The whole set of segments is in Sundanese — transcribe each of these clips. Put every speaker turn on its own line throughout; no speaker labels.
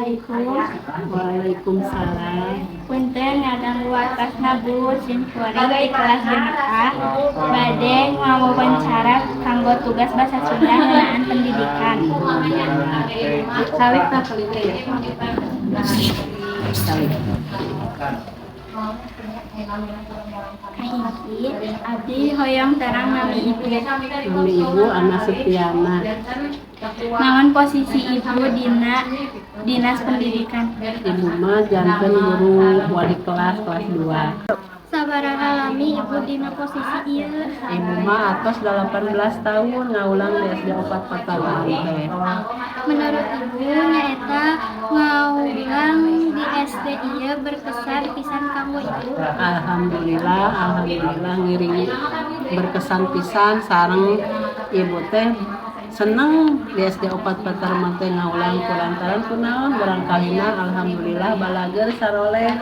Assalamualaikum.
Waalaikumsalam.
Punten ngaganggu waktosna, Bu. Sim kuring di kelas 6 A bade ngawawancara kanggo tugas bahasa Sunda ngeunaan pendidikan.
Salik tak kali ya? Salik.
Kahiji, abdi hoyong terang nami Ibu.
Nami Ibu Ana Setiana.
Naon posisi Ibu dina Dinas Pendidikan?
Ibu mah janten guru wali kelas kelas 2.
Sabaraha lami Ibu dina posisi ieu?
Ibu mah atos 18 tahun ngawulang di SD 4 Pataruman teh.
Menurut Ibu, nyaeta ngawulang di SD ieu berkesan pisan kanggo Ibu?
Alhamdulillah, alhamdulillah, ngiring berkesan pisan sareng ibu teh seneng di SD 4 Pataruman teh ngawulang, kulantaran kunaon barangkalina alhamdulillah balageur saroleh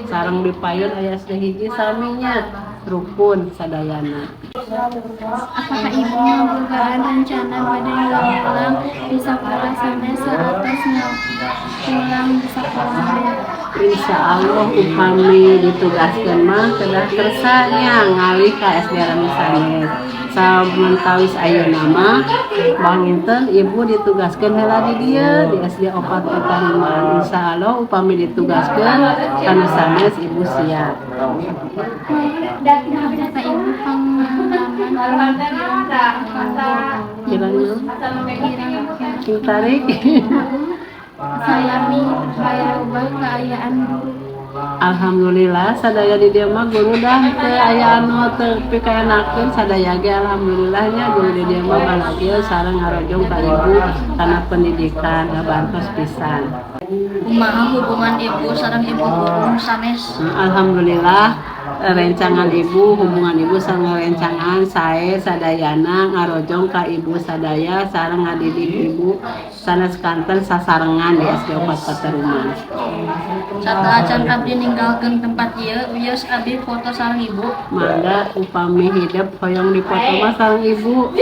sareng dipayun aya SD 1 saminya rukun sadayana.
Apakah Ibu ngabogaan rencana bade ngawulang di sakola sanes saatos ngawulang di sakola?
Insya Allah, upami ditugaskeun mah kedah kersa nya ngalih ka SD anu sanes. Samentawis ayeuna mah panginten Ibu ditugaskeun heula di dieu, di SD 4 Pataruman. Insya Allah, upami ditugaskeun kanu sanes, Ibu siap.
Apa Ibu pengalaman
Kirang
kirang
tarik.
Salami barobah kaayaan guru?
Alhamdulillah, sadaya di dieu mah guru dah teu aya anu teu pikaenakeun. Sadaya ge alhamdulillah nya, guru di dieu mah balageur sareng ngarojong ka Ibu kana pendidikan, ngabantos pisan.
Kumaha hubungan Ibu sareng ibu guru sanes?
Alhamdulillah, rencangan Ibu, hubungan Ibu sareng rencangan sae sadayana, ngarojong ka Ibu sadaya sareng ngadidik Ibu sanes kanten sasarengan di SD 4 Pataruman.
Sateuacan abdi ninggalkeun tempat ieu, wios abdi foto sareng Ibu.
Mangga, upami hidep hoyong dipoto mah sareng Ibu.